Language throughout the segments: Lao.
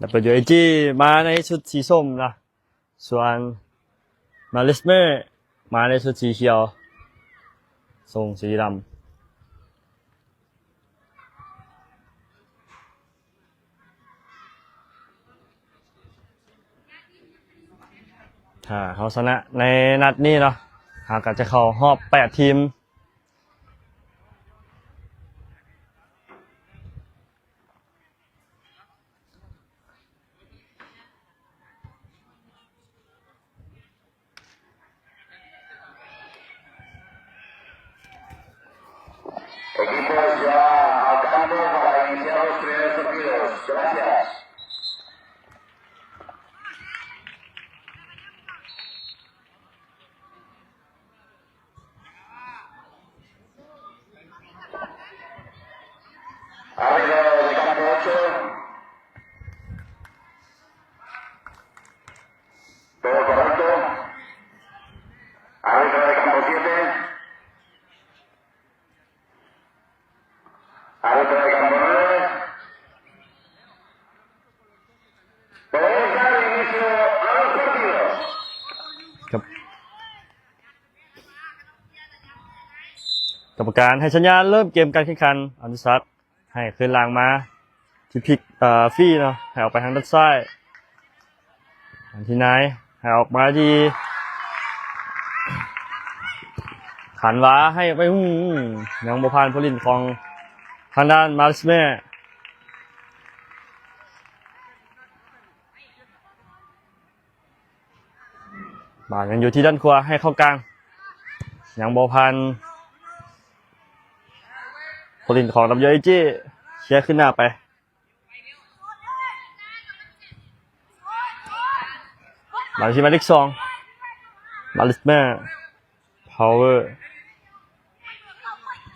ດັບເບິນຢູເອຈີ ມາໃນຊຸດສີສົ້ມນະ ສ່ວນມາລິສເມ ມາໃນຊຸດສີຂຽວ ສົ່ງສີດຳ. ຖ້າເຮົາຊະນະໃນນັດນີ້ເນາະ ເຮົາກໍຈະເຂົ້າຮອບແປດທີມ. ກຳມະການໃຫ້ສັນຍານເລີ່ມເກມການແຂ່ງຂັນ. ອະນຸສັກ ໃຫ້ຄືນຫຼັງມາທີ່ພິກ ເອີ ຟຣີເນາະ ໃຫ້ອອກໄປທາງດ້ານຊ້າຍ. ອັນທີນາຍ ໃຫ້ອອກມາທີ່ຂັນວາ ໃຫ້ໄປ ຫື ຍັງບໍ່ຜ່ານຜູ້ຫຼິ້ນຂອງທາງດ້ານມາລິສເມ. ບານຍັງຢູ່ທີ່ດ້ານຂວາ ໃຫ້ເຂົ້າກາງ ຍັງບໍ່ຜ່ານຜູ້ຫຼິ້ນຂອງ ດັບເບິນຢູເອຈີ ເຄຍຂຶ້ນໜ້າໄປ. ບານທີ່ໝາຍເລກສອງ ມາລິສເມ ພາວເວີ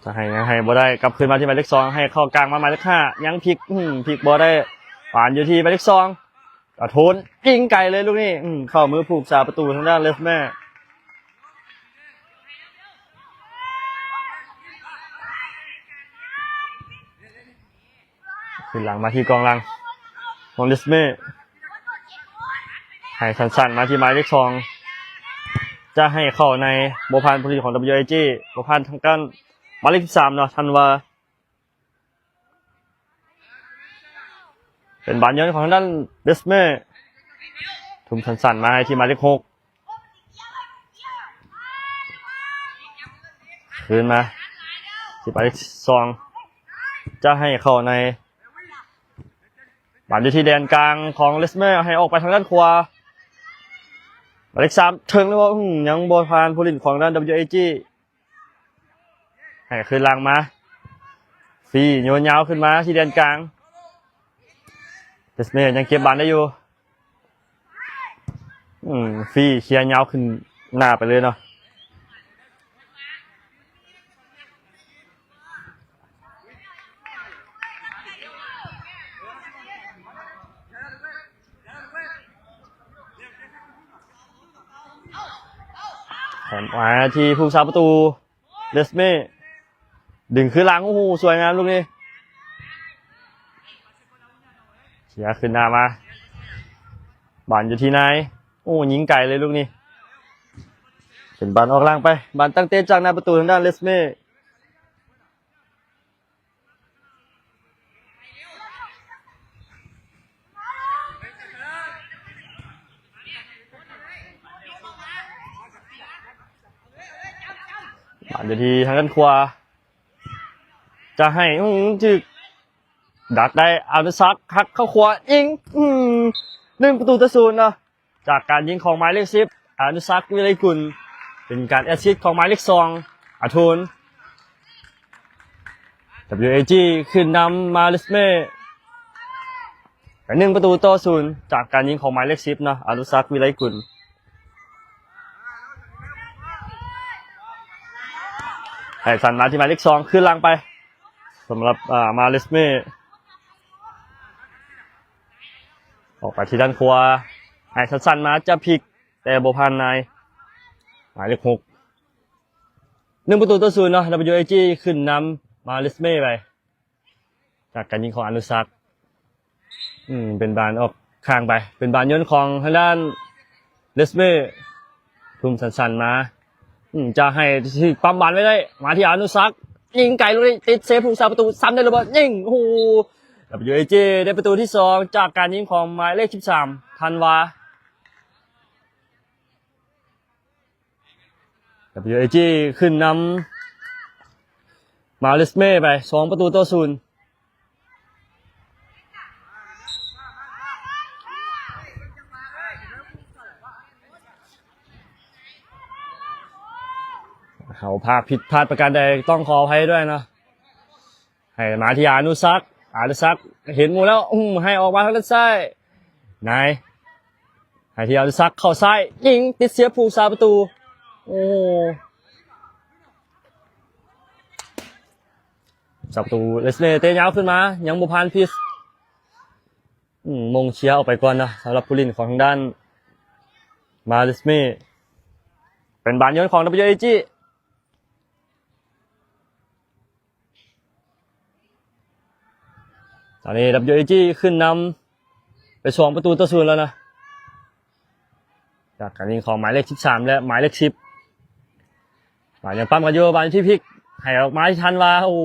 ຈະໃຫ້ ຍັງໃຫ້ບໍ່ໄດ້ ກັບຄືນມາທີ່ໝາຍເລກສອງ ໃຫ້ເຂົ້າກາງມາໝາຍເລກຫ້າ ຍັງພິກ ຫື ພິກບໍ່ໄດ້. ບານຢູ່ທີ່ໝາຍເລກສອງ ກະໂທນ ຍິງໄກເລີຍລູກນີ້ ຫື ເຂົ້າມືຜູ້ຮັກສາປະຕູທາງດ້ານເລສແມ. ຄືນຫຼັງມາທີ່ກອງຫຼັງຂອງເລສແມ ໃຫ້ສັ້ນໆມາທີ່ໝາຍເລກສອງ ຈະໃຫ້ເຂົ້າໃນ ບໍ່ຜ່ານຜູ້ຫຼິ້ນຂອງ ດັບເບິນຢູເອຈີ ບໍ່ຜ່ານທາງດ້ານໝາຍເລກສິບສາມເນາະ ທັນວາ. ເປັນບານຍ້ອນຂອງທາງດ້ານເລສແມ ທຸ່ມສັ້ນໆມາໃຫ້ທີ່ໝາຍເລກຫົກ ຄືນມາທີ່ໝາຍເລກສອງ ຈະໃຫ້ເຂົ້າໃນ ບານຢູ່ທີ່ແດນກາງຂອງເລສແມ ໃຫ້ອອກໄປທາງດ້ານຂວາ ໝາຍເລກສາມ ເຖິງແລ້ວ ຫື ຍັງບໍ່ຜ່ານຜູ້ຫຼິ້ນຂອງດ້ານ ດັບເບິນຢູເອຈີ ໃຫ້ຄືນຫຼັງມາ ຟຣີໂຍນຍາວຂຶ້ນມາທີ່ແດນກາງ ເລສແມຍັງເກັບບານໄດ້ຢູ່ ອືມ ຟຣີເຄຍຍາວຂຶ້ນໜ້າໄປເລີຍເນາະ. ແຖມມາທີ່ຜູ້ຮັກສາປະຕູ ເລສເມ ດຶງຄືນຫຼັງ ໂອ້ໂຫ ສວຍງາມລູກນີ້ ເຄຍຂຶ້ນໜ້າມາ ບານຢູ່ທີ່ນາຍ ໂອ້ ຍິງໄກເລີຍລູກນີ້ ເປັນບານອອກຫຼັງໄປ ບານຕັ້ງເຕະຈາກໜ້າປະຕູທາງດ້ານເລສເມ. ບານຢູ່ທີ່ທາງດ້ານຂວາ ຈະໃຫ້ ອືມ ຖືກດັກໄດ້ ອະນຸສັກ ຫັກເຂົ້າຂວາ ຍິງ ອືມ ໜຶ່ງປະຕູຕໍ່ສູນເນາະ. ຈາກການຍິງຂອງໝາຍເລກສິບ ອະນຸສັກ ວິໄລກຸນ ເປັນການແອັດຊິດຂອງໝາຍເລກສອງ ອາໂທນ ດັບເບິນຢູເອຈີ ຂຶ້ນນຳມາເລສເມ ໄປໜຶ່ງປະຕູຕໍ່ສູນ ຈາກການຍິງຂອງໝາຍເລກສິບເນາະ ອະນຸສັກ ວິໄລກຸນ ໃຫ້ສັ້ນມາທີ່ໝາຍເລກສອງ ຄືນຫຼັງໄປ ສຳລັບ ອາ ມາເລສເມ ອອກໄປທີ່ດ້ານຂວາ ໃຫ້ສັ້ນໆມາຈາກພິກ ແຕ່ບໍ່ຜ່ານນາຍ ໝາຍເລກຫົກ ໜຶ່ງປະຕູຕໍ່ສູນເນາະ ດັບເບິນຢູເອຈີ ຂຶ້ນນຳມາເລສເມໄປ ຈາກການຍິງຂອງອະນຸສັກ ອືມ ເປັນບານອອກຂ້າງໄປ ເປັນບານໂຍນຂອງທາງດ້ານເລສເມ ທຸ່ມສັ້ນໆມາ ອືມ ຈະໃຫ້ທີ່ປ້ຳບານໄວ້ໄດ້ ມາທີ່ອານຸສັກ ຍິງໄກລົງນີ້ ຕິດເຊຟຜູ້ຮັກສາປະຕູ ຊ້ຳໄດ້ຫຼືບໍ່? ຍິງ ໂອ້ໂຫ ດັບເບິນຢູເອຈີ ໄດ້ປະຕູທີສອງ ຈາກການຍິງຂອງໝາຍເລກສິບສາມ ທັນວາ. ດັບເບິນຢູເອຈີ ຂຶ້ນນຳມາເລສເມໄປ ສອງປະຕູຕໍ່ສູນ. ເຮົາພາກຜິດພາດປະການໃດ ຕ້ອງຂໍອະໄພດ້ວຍເນາະ. ໃຫ້ມາທີ່ອານຸສັກ ອານຸສັກເຫັນໝູ່ແລ້ວ ອືມ ໃຫ້ອອກມາທາງດ້ານຊ້າຍ ນາຍ ໃຫ້ທີ່ອານຸສັກເຂົ້າຊ້າຍ ຍິງຕິດເຊຟຜູ້ຮັກສາປະຕູ ໂອ້ ສາປະຕູເລສເມເຕະຍາວຂຶ້ນມາ ຍັງບໍ່ຜ່ານພິສ ອືມ ມົງເຊຍອອກໄປກ່ອນເນາະ ສຳລັບຜູ້ຫຼິ້ນຂອງທາງດ້ານມາເລສເມ ເປັນບານໂຍນຂອງດັບເບິນຢູເອຈີ. ຕອນນີ້ດັບເບິນຢູເອຈີ ຂຶ້ນນຳໄປສອງປະຕູຕໍ່ສູນແລ້ວນະ ຈາກການຍິງຂອງໝາຍເລກສິບສາມ ແລະ ໝາຍເລກສິບ ບານຍັງປ້ຳກັນຢູ່ ບານທີ່ພິກ ໃຫ້ອອກມາທີ່ທັນວາ ໂອ້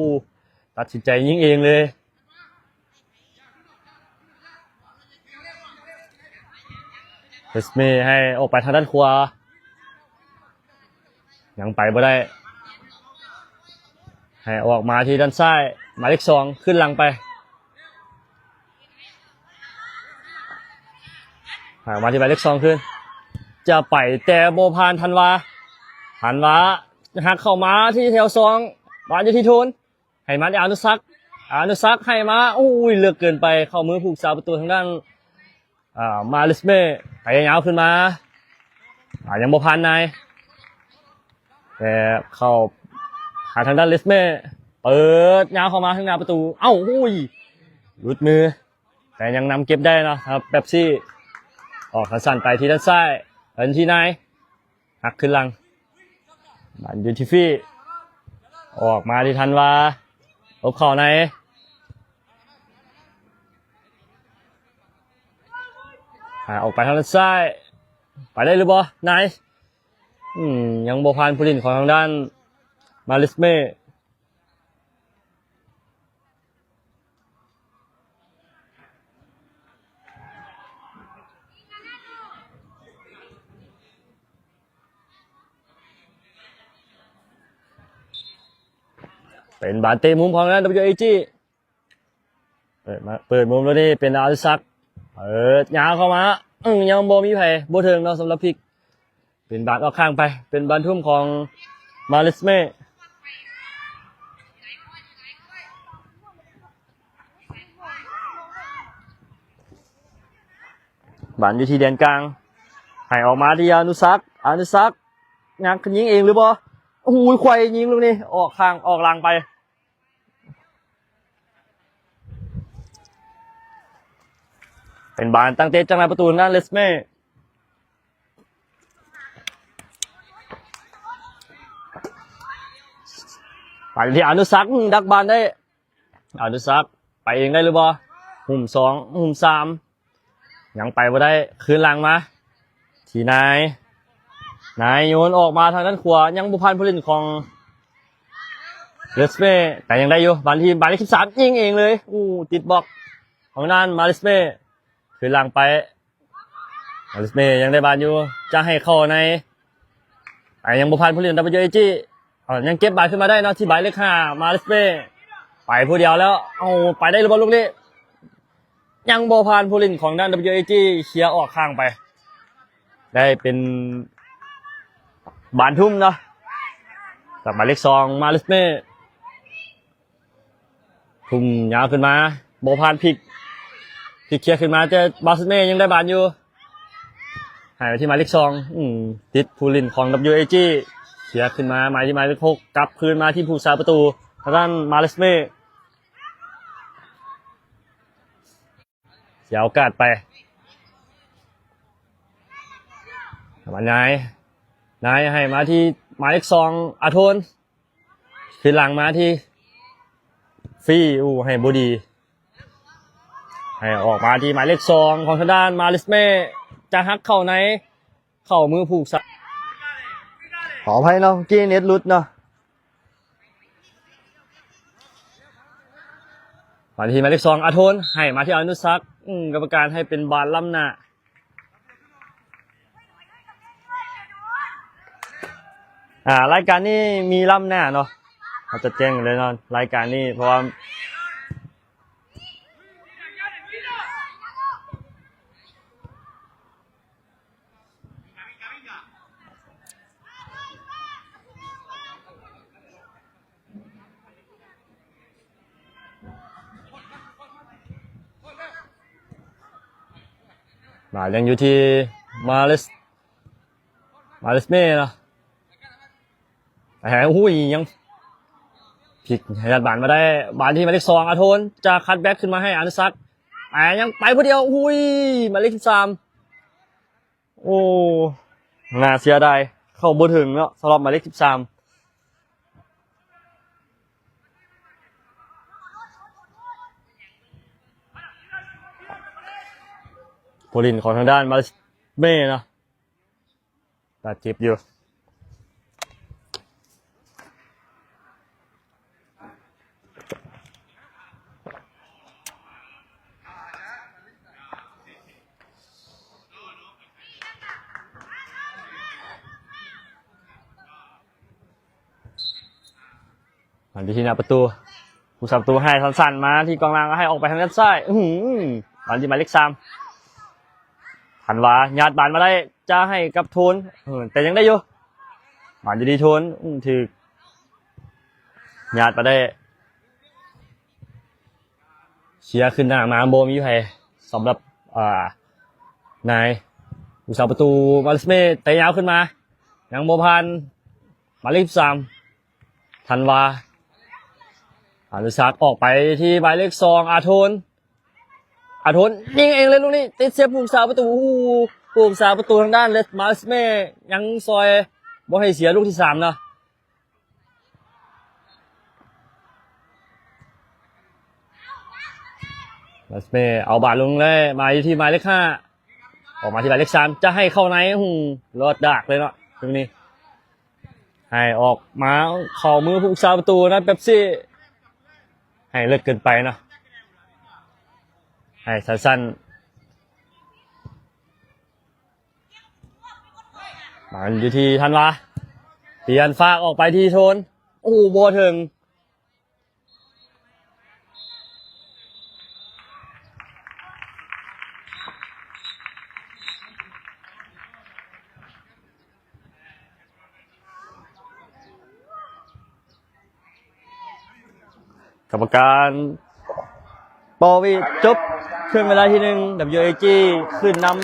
ຕັດສິນໃຈຍິງເອງເລີຍ. ເລສເມໃຫ້ອອກໄປທາງດ້ານຂວາ ຍັງໄປບໍ່ໄດ້ ໃຫ້ອອກມາທີ່ດ້ານຊ້າຍ ໝາຍເລກສອງ ຂຶ້ນຫຼັງໄປ ໃຫ້ອອກມາທີ່ໝາຍເລກສອງຄືນ ຈະໄປແຕ່ບໍ່ຜ່ານທັນວາ ທັນວາຫັກເຂົ້າມາທີ່ແຖວສອງ ບານຢູ່ທີ່ໂທນ ໃຫ້ມາທີ່ອານຸສັກ ອານຸສັກໃຫ້ມາ ໂອ້ຍ ເລິກເກີນໄປ ເຂົ້າມືຜູ້ຮັກສາປະຕູທາງດ້ານ ອ່າ ມາເລສເມ ໄປຍາວຂຶ້ນມາ ອ່າ ຍັງບໍ່ຜ່ານນາຍ ແຕ່ເຂົ້າຫາທາງດ້ານເລສເມ ເປີດຍາວເຂົ້າມາທາງໜ້າປະຕູ ເອົ້າ ໂອ້ຍ ຫຼຸດມື ແຕ່ຍັງນຳເກັບໄດ້ເນາະ ສຳລັບເປັບຊີ ອອກສັ້ນໆໄປທີ່ດ້ານຊ້າຍ ເປັນທີ່ນາຍ ຫັກຂຶ້ນຫຼັງ ບານຢູ່ທີ່ຟີ ອອກມາທີ່ທັນວາ ຫຼົບເຂົ້າໃນ ຫາອອກໄປທາງດ້ານຊ້າຍ ໄປໄດ້ຫຼືບໍ່? ນາຍ ອືມ ຍັງບໍ່ຜ່ານຜູ້ຫຼິ້ນຂອງທາງດ້ານມາເລສເມ. ເປັນບານເຕະມຸມຂອງທາງດ້ານ ດັບເບິນຢູເອຈີ ເປີດມາ ເປີດມຸມແລ້ວນີ້ເປັນອາລິສັກ ເປີດຍາວເຂົ້າມາ ອືມ ຍັງບໍ່ມີໃຜ ບໍ່ເຖິງເນາະ ສຳລັບພິກ. ເປັນບານອອກຂ້າງໄປ ເປັນບານທຸ່ມຂອງມາເລສເມ. ບານຢູ່ທີ່ແດນກາງ ໃຫ້ອອກມາທີ່ອານຸສັກ ອານຸສັກ ຍັກຂຶ້ນຍິງເອງຫຼືບໍ່? ໂອ້ໂຫ ໄຂວ້ຍິງລູກນີ້ ອອກຂ້າງ ອອກຫຼັງໄປ. ເປັນບານຕັ້ງເຕະຈາກໜ້າປະຕູທາງດ້ານເລສເມ. ບານທີ່ອານຸສັກ ອືມ ດັກບານໄດ້ ອານຸສັກ ໄປເອງໄດ້ຫຼືບໍ່? ຫຸ້ມສອງ ຫຸ້ມສາມ ຍັງໄປບໍ່ໄດ້ ຄືນຫຼັງມາທີ່ນາຍ ນາຍໂຍນອອກມາທາງດ້ານຂວາ ຍັງບໍ່ຜ່ານຜູ້ຫຼິ້ນຂອງເລສເມ ແຕ່ຍັງໄດ້ຢູ່ ບານທີ່ ບານເລກສິບສາມ ຍິງເອງເລີຍ ໂອ້ ຕິດບລັອກຂອງດ້ານມາເລສເມ ຄືນຫຼັງໄປ ມາເລສເມຍັງໄດ້ບານຢູ່ ຈະໃຫ້ເຂົ້າໃນ ແຕ່ຍັງບໍ່ຜ່ານຜູ້ຫຼິ້ນ ດັບເບິນຢູເອຈີ ເອີ ຍັງເກັບບານຂຶ້ນມາໄດ້ເນາະ ທີ່ໝາຍເລກຫ້າ ມາເລສເມ ໄປຜູ້ດຽວແລ້ວ ເອົາ ໄປໄດ້ຫຼືບໍ່ລູກນີ້? ຍັງບໍ່ຜ່ານຜູ້ຫຼິ້ນຂອງດ້ານ ດັບເບິນຢູເອຈີ ເຄຍອອກຂ້າງໄປ ໄດ້ເປັນບານທຸ່ມເນາະ ຈາກໝາຍເລກສອງ ມາເລສເມ. ທຸ່ມຍາວຂຶ້ນມາ ບໍ່ຜ່ານພິກ ພິກເຄຍຂຶ້ນມາ ແຕ່ມາເລສເມຍັງໄດ້ບານຢູ່ ໃຫ້ມາທີ່ໝາຍເລກສອງ ອືມ ຕິດຜູ້ຫຼິ້ນຂອງ ດັບເບິນຢູເອຈີ ເຄຍຂຶ້ນມາ ມາທີ່ໝາຍເລກຫົກ ກັບຄືນມາທີ່ຜູ້ຮັກສາປະຕູ ທາງດ້ານມາເລສເມ. ເສຍໂອກາດໄປ ມານາຍ ນາຍໃຫ້ມາທີ່ໝາຍເລກສອງ ອາໂທນ ຄືນຫຼັງມາທີ່ຟີ ໂອ້ ໃຫ້ບໍ່ດີ ໃຫ້ອອກມາທີ່ໝາຍເລກສອງຂອງທາງດ້ານມາລິສເມ ຈະຫັກເຂົ້າໃນ ເຂົ້າມືຜູ້ສາ ຂໍອະໄພເນາະ ເມື່ອກີ້ເນັດຫຼຸດເນາະ. ມາທີ່ໝາຍເລກສອງ ອາໂທນ ໃຫ້ມາທີ່ອານຸສັກ ອືມ ກຳມະການໃຫ້ເປັນບານລ້ຳໜ້າ. ອ່າ ລາຍການນີ້ມີລ້ຳໜ້າເນາະ ເຮົາຈະແຈ້ງເລີຍເນາະ ລາຍການນີ້ ເພາະວ່າ ບານຍັງຢູ່ທີ່ມາເລສ ມາເລສເມເນາະ ແຕ່ ໂອ້ຍ ຍັງ ພິກ ຍັດບານມາໄດ້ ບານທີ່ໝາຍເລກສອງ ອາໂທນ ຈະຄັດແບັກຂຶ້ນມາໃຫ້ອານຸສັກ ແຕ່ຍັງໄປຜູ້ດຽວ ໂອ້ຍ ໝາຍເລກສິບສາມ ໂອ້ ໜ້າເສຍດາຍ ເຂົ້າບໍ່ເຖິງເນາະ ສຳລັບໝາຍເລກສິບສາມ ຜູ້ຫຼິ້ນຂອງທາງດ້ານມາເລສເມເນາະ ບາດເຈັບຢູ່. ມາທີ່ໜ້າປະຕູ ຜູ້ສາປະຕູໃຫ້ສັ້ນໆ ມາທີ່ກອງຫຼັງ ໃຫ້ອອກໄປທາງດ້ານຊ້າຍ ອື ມາທີ່ໝາຍເລກສາມ ທັນວາ ຍາດບານມາໄດ້ ຈະໃຫ້ກັບໂທນ ເອີ ແຕ່ຍັງໄດ້ຢູ່ ມາຢູ່ທີ່ໂທນ ອື ຖືກຍາດມາໄດ້ ເຄຍຂຶ້ນໜ້າມາບໍ່ມີໃຜ ສຳລັບ ອ່າ ນາຍ ຜູ້ສາປະຕູມາລິສເມ ເຕະຍາວຂຶ້ນມາ ຍັງບໍ່ຜ່ານ ໝາຍເລກສິບສາມ ທັນວາ ອານຸສັກ ອອກໄປທີ່ໝາຍເລກສອງ ອາໂທນ ອາໂທນຍິງເອງເລີຍລູກນີ້ ຕິດເຊບຜູ້ຮັກສາປະຕູ ໂອ້ໂຫ ຜູ້ຮັກສາປະຕູທາງດ້ານເລດ ມາລິສເມ ຍັງຊ່ອຍບໍ່ໃຫ້ເສຍລູກທີສາມເນາະ. ມາລິສເມເອົາບານລົງແລ້ວ ມາຢູ່ທີ່ໝາຍເລກຫ້າ ອອກມາທີ່ໝາຍເລກສາມ ຈະໃຫ້ເຂົ້າໃນ ໂອ້ໂຫ ລອດດາກເລີຍເນາະ ຕຣງນີ້ ໃຫ້ອອກມາເຂົ້າມືຜູ້ຮັກສາປະຕູນະ ເປັບຊີ ໃຫ້ເລິກເກີນໄປເນາະ ໃຫ້ສັ້ນໆ ມາຢູ່ທີ່ທັນວາ ປ່ຽນຝາກອອກໄປທີ່ໂທນ ໂອ້ໂຫ ບໍ່ເຖິງ. ກຳມະການເປົ່າຫວີດຈົບເຄິ່ງເວລາທີໜຶ່ງ WAG ຂຶ້ນນຳ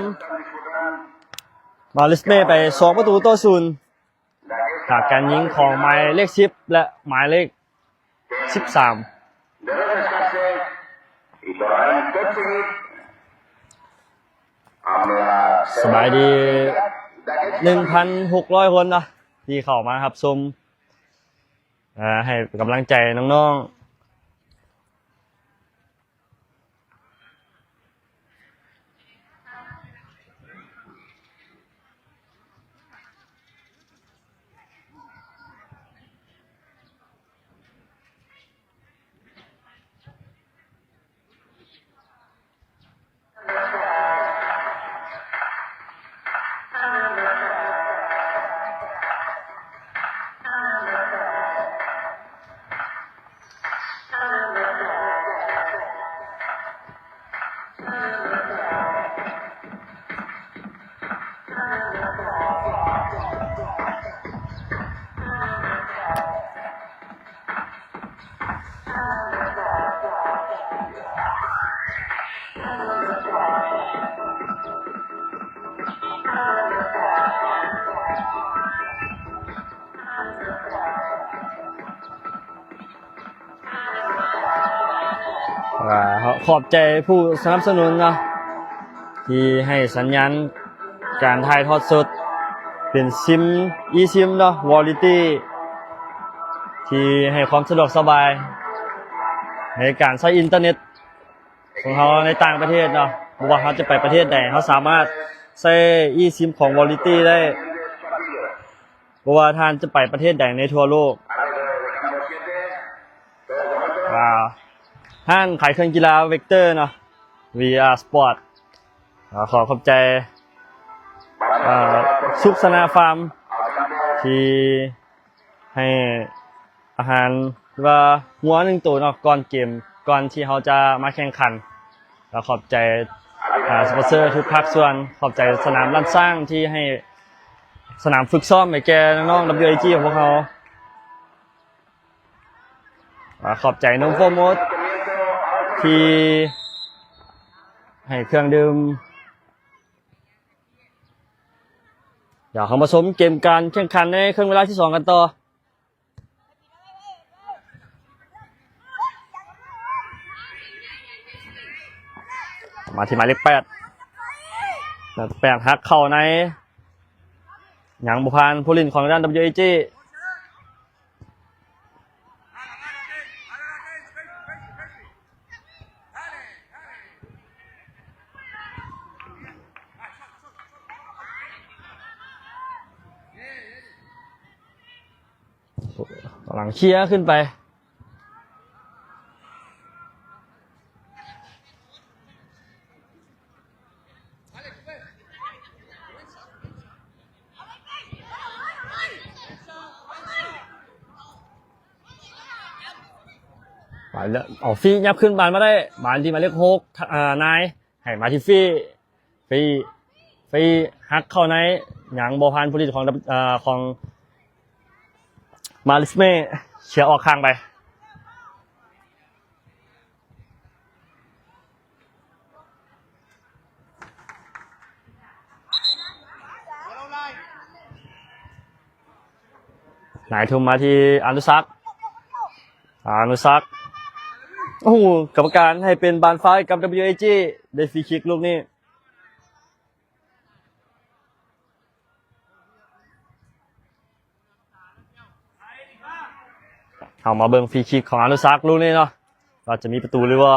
ມາລິສເມໄປສອງປະຕູຕໍ່ສູນ ຈາກການຍິງຂອງໝາຍເລກສິບ ແລະ ໝາຍເລກສິບສາມ. ສະບາຍດີ ໜຶ່ງພັນຫົກຮ້ອຍຄົນເນາະ ທີ່ເຂົ້າມາຮັບຊົມ ເອີ ໃຫ້ກຳລັງໃຈນ້ອງໆ. ອ່າ ຂອບໃຈຜູ້ສະໜັບສະໜູນເນາະ ທີ່ໃຫ້ສັນຍານການຖ່າຍທອດສົດ ເປັນຊິມ ອີຊິມເນາະ ວໍລລິຕີ້ ທີ່ໃຫ້ຄວາມສະດວກສະບາຍໃນການໃຊ້ອິນເຕີເນັດ. ຂອງເຮົາໃນຕ່າງປະເທດເນາະ, ບໍ່ວ່າເຮົາຈະໄປປະເທດໃດ ເຮົາສາມາດໃຊ້ eSIM ຂອງ Wality ໄດ້ ບໍ່ວ່າທ່ານຈະໄປປະເທດໃດໃນທົ່ວໂລກ. ອ່າ ຮ້ານຂາຍເຄື່ອງກິລາ Vector ເນາະ VR Sport ອ່າ ຂໍຂອບໃຈ ອ່າ ສຸກຊະນະຟາມ ທີ່ໃຫ້ອາຫານ ຫຼືວ່າງົວໜຶ່ງໂຕເນາະ ກ່ອນເກມ ກ່ອນທີ່ເຮົາຈະມາແຂ່ງຂັນ. ແລ້ວຂອບໃຈ ອ່າ ສະປອນເຊີທຸກພາກສ່ວນ, ຂອບໃຈສະໜາມລ້ານຊ້າງທີ່ໃຫ້ສະໜາມຝຶກຊ້ອມໃຫ້ແກ່ນ້ອງໆ WIG ຂອງພວກເຮົາ. ອ່າ ຂອບໃຈນົມໂຟມອດທີ່ໃຫ້ເຄື່ອງດື່ມ. ດຽວເຮົາມາຊົມເກມການແຂ່ງຂັນໃນເຄິ່ງເວລາທີສອງກັນຕໍ່. ມາທີ່ໝາຍເລກແປດ ແປດ ຫັກເຂົ້າໃນ ຍັງບໍ່ຜ່ານຜູ້ຫຼິ້ນຂອງດ້ານ WIG. ກຳລັງເຄຍຂຶ້ນໄປ. ໄປແລ້ວ ເອົາ ຟີ ຫຍັບຂຶ້ນບານມາໄດ້ ບານທີ່ໝາຍເລກຫົກ ອ່າ ນາຍ ໃຫ້ມາທີ່ຟີ ຟີ ຟີ ຫັກເຂົ້າໃນ ຍັງບໍ່ຜ່ານຜູ້ຫຼິ້ນຂອງ ເອີ ຂອງມາລິສເມ ເສຍອອກຂ້າງໄປ. ນາຍທຸ່ມມາທີ່ອານຸສັກ ອານຸສັກ ໂອ້ໂຫ ກຳມະການໃຫ້ເປັນບານຟ້າວໃຫ້ກັບ WIG ໄດ້ຟຣີຄິກລູກນີ້. ເຮົາມາເບິ່ງຟຣີຄິກຂອງອານຸສັກລູກນີ້ເນາະ ວ່າຈະມີປະຕູຫຼືບໍ່.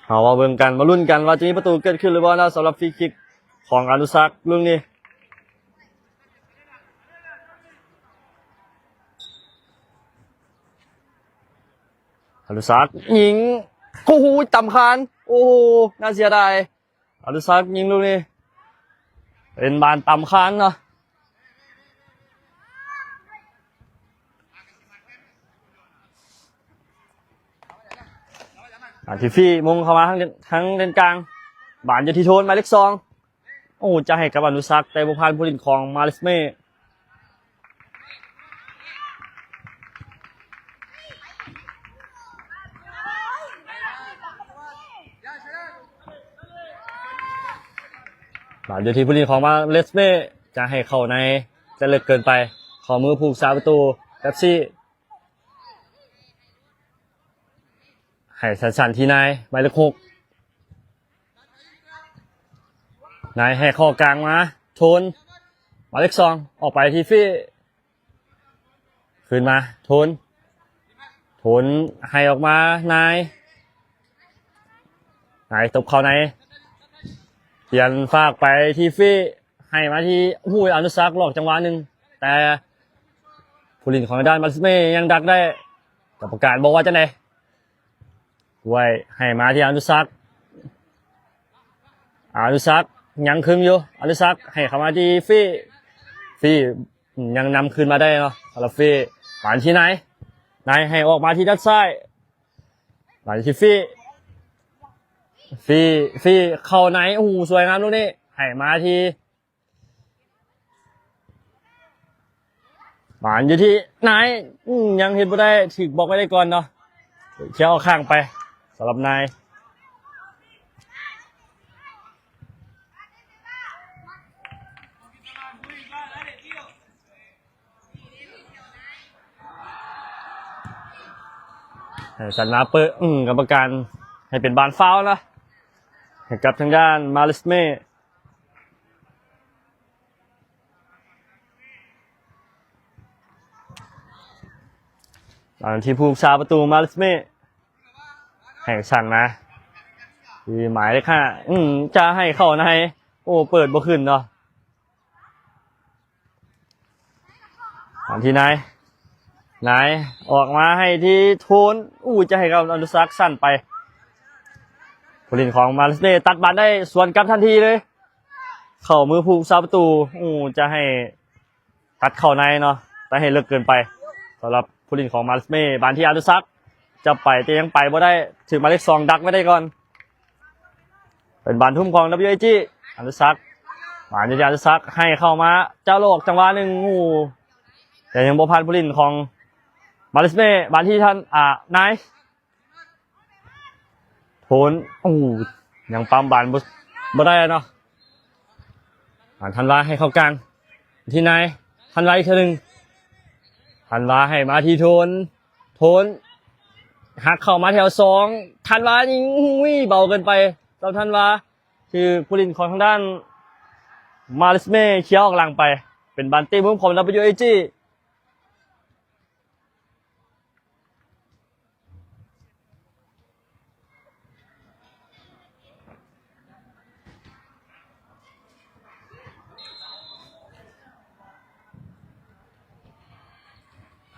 ເຮົາມາເບິ່ງກັນ ມາລຸ້ນກັນວ່າຈະມີປະຕູເກີດຂຶ້ນຫຼືບໍ່ເນາະ ສຳລັບຟຣີຄິກຂອງອານຸສັກລູກນີ້. ອານຸສັກຍິງ ໂອ້ໂຫ ຕຳຄານ ໂອ້ໂຫ ໜ້າເສຍດາຍ. ອານຸສັກຍິງລູກນີ້ ເປັນບານຕຳຄານເນາະ. ອາທິຟີ ມົງເຂົ້າມາທາງ ທາງເລນກາງ ບານຢູ່ທີ່ໂທນ ໝາຍເລກສອງ ໂອ້ ຈະໃຫ້ກັບອານຸສັກ ແຕ່ບໍ່ຜ່ານຜູ້ຫຼິ້ນຂອງມາເລສເມ. ບານຢູ່ທີ່ຜູ້ຫຼິ້ນຂອງມາເລສເມ ຈະໃຫ້ເຂົ້າໃນ ຈະເລິກເກີນໄປ ເຂົ້າມືຜູ້ຮັກສາປະຕູ ແປັບຊີ ໃຫ້ສັ້ນໆທີ່ນາຍ ໝາຍເລກຫົກ ນາຍໃຫ້ເຂົ້າກາງມາ ໂທນ ໝາຍເລກສອງ ອອກໄປທີ່ຟີ ຄືນມາ ໂທນ ໂທນໃຫ້ອອກມາ ນາຍ ນາຍຕົບເຂົ້າໃນ ປ່ຽນຟາກໄປທີ່ຟີ ໃຫ້ມາທີ່ ໂອ້ໂຫ ອານຸສັກ ຫຼອກຈັງຫວະໜຶ່ງ ແຕ່ຜູ້ຫຼິ້ນຂອງທາງດ້ານມາເລສເມຍັງດັກໄດ້ ກຳມະການບອກວ່າຈັ່ງໃດ? ກວຍໃຫ້ມາທີ່ອານຸສັກ ອານຸສັກຍັງຄຶງຢູ່ ອານຸສັກໃຫ້ເຂົ້າມາທີ່ຟີ ຟີຍັງນຳຄືນມາໄດ້ເນາະ ສຳລັບຟີ ປານທີ່ນາຍ ນາຍໃຫ້ອອກມາທີ່ດ້ານຊ້າຍ ມາທີ່ຟີ ຟີ ຟີເຂົ້າໃນ ໂອ້ໂຫ ສວຍງາມລູກນີ້ ໃຫ້ມາທີ່ ບານຢູ່ທີ່ນາຍ ອືມ ຍັງເຮັດບໍ່ໄດ້ ຖືກບລັອກໄວ້ໄດ້ກ່ອນເນາະ ເຄຍອອກຂ້າງໄປ ສຳລັບນາຍ ໃຫ້ສັນມາເປີ ອືມ ກຳມະການໃຫ້ເປັນບານຟາວເນາະ. ໃຫ້ກັບທາງດ້ານມາລິສເມ ຕອນທີ່ຜູ້ຮັກສາປະຕູມາລິສເມ ໃຫ້ສັ້ນມາທີ່ໝາຍເລກຫ້າ ອືມ ຈະໃຫ້ເຂົ້າໃນ ໂອ້ ເປີດບໍ່ຂຶ້ນເນາະ. ຕອນທີ່ນາຍ ນາຍອອກມາໃຫ້ທີ່ໂທນ ອູ້ ຈະໃຫ້ກັບອະນຸສັກ ສັ້ນໄປ ຜູ້ຫຼິ້ນຂອງມາລິສເມຕັດບານໄດ້ ສວນກັບທັນທີເລີຍ ເຂົ້າມືຜູ້ຮັກສາປະຕູ ອູ້ ຈະໃຫ້ ຕັດເຂົ້າໃນເນາະ ແຕ່ໃຫ້ເລິກເກີນໄປ ສຳລັບຜູ້ຫຼິ້ນຂອງມາລິສເມ. ບານທີ່ອະນຸສັກ ຈະໄປ ແຕ່ຍັງໄປບໍ່ໄດ້ ຖືກໝາຍເລກສອງດັກໄວ້ໄດ້ກ່ອນ. ເປັນບານທຸ່ມຂອງ WIG ອະນຸສັກ ບານທີ່ອະນຸສັກໃຫ້ເຂົ້າມາ ຈະຫຼອກຈັງຫວະໜຶ່ງ ໂອ້ ແຕ່ຍັງບໍ່ຜ່ານຜູ້ຫຼິ້ນຂອງມາລິສເມ. ບານທີ່ທ່ານ ອ່າ ນາຍ ໂທນ ໂອ້ ຍັງປ້ຳບານບໍ່ ບໍ່ໄດ້ເນາະ. ອ່າ ທັນວາໃຫ້ເຂົ້າກາງ ທີ່ນາຍ ທັນວາອີກເທື່ອໜຶ່ງ ທັນວາໃຫ້ມາທີ່ໂທນ ໂທນ ຫັກເຂົ້າມາແຖວສອງ ທັນວາຍິງ ອຸ້ຍ ເບົາເກີນໄປ ສຳລັບທັນວາ ຖືກຜູ້ຫຼິ້ນຂອງທາງດ້ານມາລິສເມເຄຍອອກຫຼັງໄປ ເປັນບານເຕະມຸມຂອງ WIG.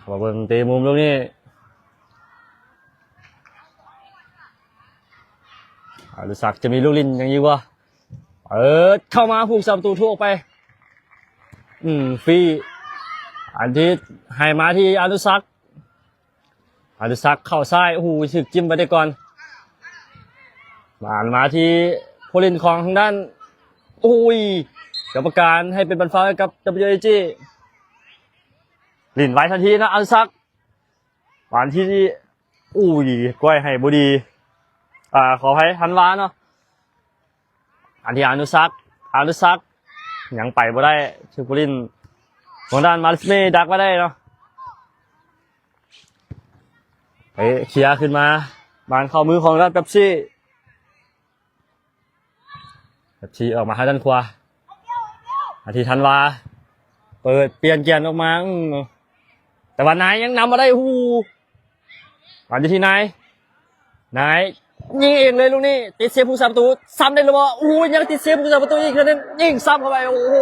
ເຂົ້າມາເບິ່ງເຕະມຸມລູກນີ້ ອະນຸສັກຈະມີລູກຫຼິ້ນຫຍັງຢູ່ບໍ່? ເປີດເຂົ້າມາ ຜູ້ຮັກສາປະຕູຖືກອອກໄປ ອືມ ຟຣີ ອັນທີ່ໃຫ້ມາທີ່ອະນຸສັກ ອະນຸສັກເຂົ້າຊ້າຍ ໂອ້ໂຫ ຖືກຈິ້ມໄປໄດ້ກ່ອນ ມາ ມາທີ່ຜູ້ຫຼິ້ນຂອງທາງດ້ານ ໂອ້ຍ ກຳມະການໃຫ້ເປັນບານຟາວໃຫ້ກັບ WIG ຫຼິ້ນໄວທັນທີນະ ອະນຸສັກ ບານທີ່ ໂອ້ຍ ກ້ອຍໃຫ້ບໍ່ດີ ອ່າ ຂໍອະໄພ ທັນວາເນາະ. ອັນທີ່ອະນຸສັກ ອະນຸສັກ ຍັງໄປບໍ່ໄດ້ ຖືກຜູ້ຫຼິ້ນຂອງດ້ານມາລິສເມດັກໄວ້ໄດ້ເນາະ ເຕະເຄຍຂຶ້ນມາ ບານເຂົ້າມືຂອງດ້ານເປັບຊີ ເປັບຊີອອກມາໃຫ້ດ້ານຂວາ ອັນທີ່ທັນວາ ເປີດປ່ຽນແກນອອກມາ ອືມ ແຕ່ວ່ານາຍຍັງນຳມາໄດ້ ໂອ້ໂຫ ມາຢູ່ທີ່ນາຍ ນາຍຍິງເອງເລີຍລູກນີ້ ຕິດເຊບຜູ້ຮັກສາປະຕູ ຊ້ຳໄດ້ຫຼືບໍ່? ໂອ້ຍ ຍັງຕິດເຊບຜູ້ຮັກສາປະຕູອີກເທື່ອໜຶ່ງ ຍິງຊ້ຳເຂົ້າໄປ ໂອ້ໂຫ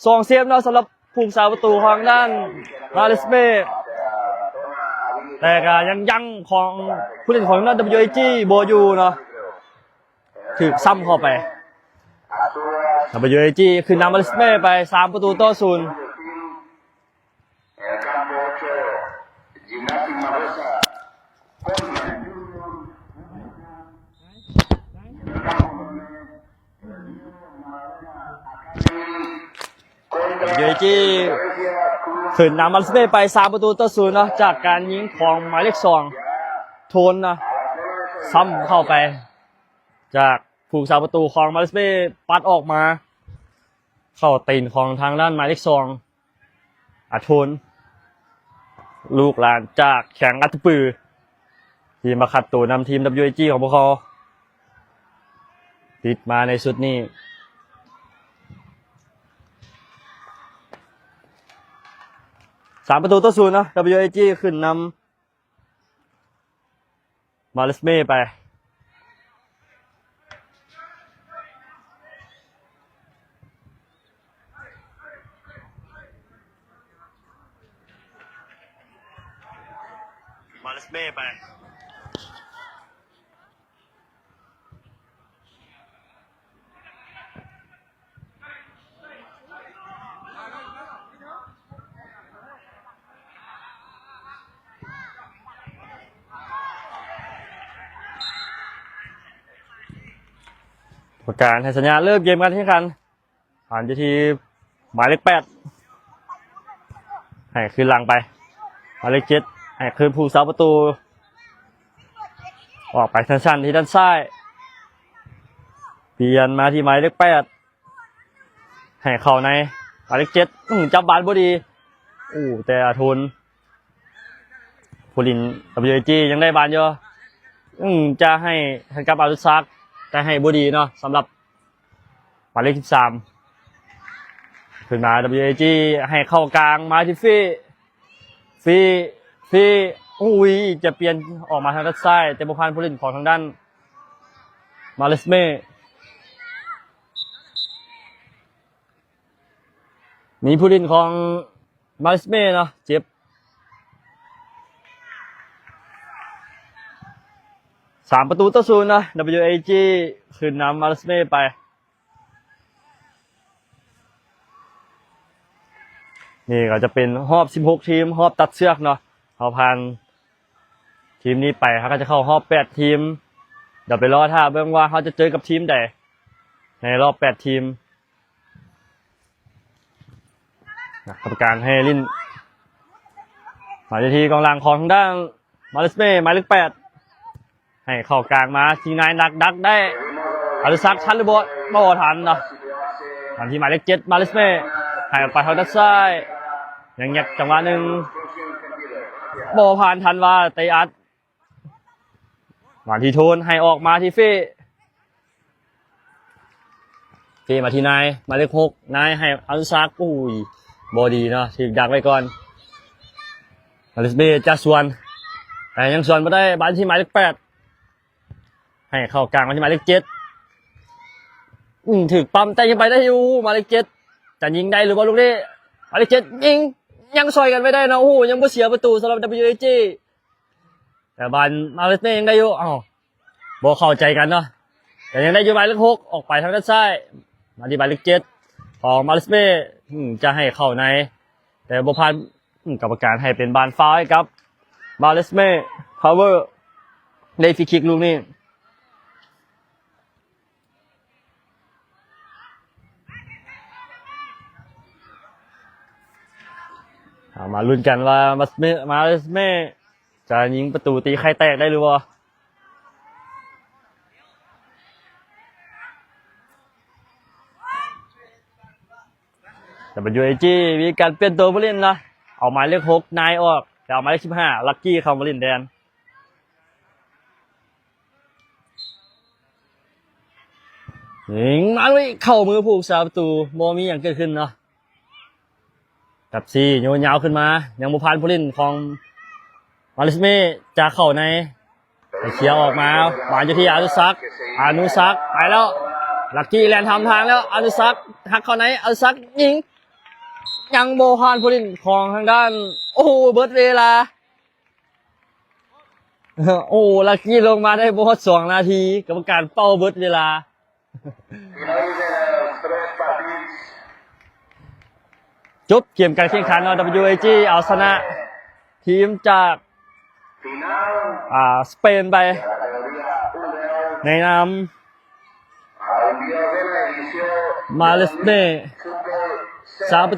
ສອງເຊບເນາະ ສຳລັບຜູ້ຮັກສາປະຕູຂອງທາງດ້ານມາລິສເມ ແຕ່ກໍຍັງຢັ້ງຂອງຜູ້ຫຼິ້ນຂອງທາງດ້ານ WIG ບໍ່ຢູ່ເນາະ ຖືກຊ້ຳເຂົ້າໄປ WIG ຂຶ້ນນຳມາລິສເມໄປສາມປະຕູຕໍ່ສູນ. ເຢຈີ ຂຶ້ນນຳມາເລເຊຍໄປສາມປະຕູຕໍ່ສູນເນາະ ຈາກການຍິງຂອງໝາຍເລກສອງ ໂທນເນາະ ຊ້ຳເຂົ້າໄປ ຈາກຜູ້ຮັກສາປະຕູຂອງມາເລເຊຍ ປັດອອກມາ ເຂົ້າຕີນຂອງທາງດ້ານໝາຍເລກສອງ ອາໂທນ ລູກຫຼານຈາກແຂວງອັດຕະປື ທີ່ມາຄັດໂຕນຳທີມ WIG ຂອງພວກເຮົາ ຕິດມາໃນຊຸດນີ້ ສາມປະຕູຕໍ່ສູນເນາະ WIG ຂຶ້ນນຳ ມາເລເຊຍໄປ ມາເລເຊຍໄປ. ກຳມະການໃຫ້ສັນຍານເລີ່ມເກມການແຂ່ງຂັນ ຜ່ານຢູ່ທີ່ໝາຍເລກແປດ ໃຫ້ຄືນຫຼັງໄປ ໝາຍເລກເຈັດ ໃຫ້ຄືນຜູ້ສາປະຕູ ອອກໄປສັ້ນໆ ທີ່ດ້ານຊ້າຍ ປ່ຽນມາທີ່ໝາຍເລກແປດ ໃຫ້ເຂົ້າໃນ ໝາຍເລກເຈັດ ອື ຈັບບານບໍ່ດີ ໂອ້ ແຕ່ອາໂທນ ຜູ້ຫຼິ້ນ WIG ຍັງໄດ້ບານຢູ່ ອື ຈະໃຫ້ໃຫ້ກັບອາລຸສັກ ແຕ່ໃຫ້ບໍ່ດີເນາະ ສຳລັບໝາຍເລກສິບສາມ ຂຶ້ນມາ WAG ໃຫ້ເຂົ້າກາງມາທີ່ຟີ ຟີ ຟີ ອຸ້ຍ ຈະປ່ຽນອອກມາທາງດ້ານຊ້າຍ ແຕ່ບໍ່ຜ່ານຜູ້ຫຼິ້ນຂອງທາງດ້ານ Maresme. ມີຜູ້ຫຼິ້ນຂອງ Maresme ເນາະ ເຈັບ ສາມປະຕູຕໍ່ສູນເນາະ WAG ຂຶ້ນນຳ Maresme ໄປ. ນີ້ກໍຈະເປັນຮອບສິບຫົກທີມ ຮອບຕັດເຊືອກເນາະ ເຮົາຜ່ານທີມນີ້ໄປ ເຮົາກໍຈະເຂົ້າຮອບແປດທີມ ດຽວໄປລໍຖ້າເບິ່ງວ່າເຮົາຈະເຈີກັບທີມໃດໃນຮອບແປດທີມ. ນະ ກຳມະການໃຫ້ຫຼິ້ນ ມາຢູ່ທີ່ກອງຫຼັງຂອງທາງດ້ານ Maresme ໝາຍເລກແປດ ໃຫ້ເຂົ້າກາງມາທີ່ນາຍ ດັກ ດັກໄດ້ ອານຸສັກທັນຫຼືບໍ່? ບໍ່ທັນເນາະ ມາທີ່ໝາຍເລກເຈັດ Maresme ໃຫ້ອອກໄປທາງດ້ານຊ້າຍ ຍັງແຍກຈັງຫວະໜຶ່ງ ບໍ່ຜ່ານ ທັນວາ ເຕະອັດ ມາທີ່ໂທນ ໃຫ້ອອກມາທີ່ເຟ ເຟມາທີ່ນາຍ ໝາຍເລກຫົກ ນາຍໃຫ້ອານຸສັກ ໂອ້ຍ ບໍ່ດີເນາະ ຖືກດັກໄວ້ກ່ອນ Maresme ຈະສວນ ແຕ່ຍັງສວນບໍ່ໄດ້ ບານທີ່ໝາຍເລກແປດ ໃຫ້ເຂົ້າກາງມາທີ່ໝາຍເລກເຈັດ ອືມ ຖືກປ້ຳ ແຕ່ຍັງໄປໄດ້ຢູ່ ໝາຍເລກເຈັດ ຈະຍິງໄດ້ຫຼືບໍ່ລູກນີ້? ໝາຍເລກເຈັດຍິງ ຍັງຊ່ອຍກັນໄວ້ໄດ້ເນາະ ໂອ້ໂຫ ຍັງບໍ່ເສຍປະຕູສຳລັບ WAG ແຕ່ບານ Maresme ຍັງໄດ້ຢູ່ ເອົ້າ ບໍ່ເຂົ້າໃຈກັນເນາະ ແຕ່ຍັງໄດ້ຢູ່ ໝາຍເລກຫົກ ອອກໄປທາງດ້ານຊ້າຍ ມາທີ່ໝາຍເລກເຈັດ ຂອງ Maresme ອືມ ຈະໃຫ້ເຂົ້າໃນ ແຕ່ບໍ່ຜ່ານ ອືມ ກຳມະການໃຫ້ເປັນບານຟາວໃຫ້ກັບ Maresme Power ໄດ້ຟຣີຄິກລູກນີ້. ເອົາມາລຸ້ນກັນວ່າ Maresme ຈະຍິງປະຕູຕີໄຂ່ແຕກໄດ້ຫຼືບໍ່? WAG ມີການປ່ຽນໂຕຜູ້ຫຼິ້ນເນາະ ເອົາໝາຍເລກຫົກ ນາຍ ອອກ ແລ້ວເອົາໝາຍເລກສິບຫ້າ ລັກກີ້ ເຂົ້າມາຫຼິ້ນແທນ. ຍິງມາລຸຍ ເຂົ້າມືຜູ້ຮັກສາປະຕູ ບໍ່ມີຫຍັງເກີດຂຶ້ນເນາະ. ແປັບຊີໂຍນຍາວຂຶ້ນມາ ຍັງບໍ່ຜ່ານຜູ້ຫຼິ້ນຂອງ Maresme ຈະເຂົ້າໃນ ໃຫ້ເຄຍອອກມາ ມາຢູ່ທີ່ອານຸສັກ ອານຸສັກ ໄປແລ້ວ ລັກກີ້ແລ່ນທຳທາງແລ້ວ ອານຸສັກ ຫັກເຂົ້າໃນ ອານຸສັກຍິງ ຍັງບໍ່ຜ່ານຜູ້ຫຼິ້ນຂອງທາງດ້ານ ໂອ້ໂຫ ເບິດເວລາ. ໂອ້ ລັກກີ້ລົງມາໄດ້ບໍ່ຮອດສອງນາທີ ກຳມະການເປົ່າເບິດເວລາ. ຈົບເກມການແຂ່ງຂັນເນາະ WAG ເອົາຊະນະທີມຈາກ ອ່າ ສະເປນໄປ ໃນນາມ Maresme ສາມປະ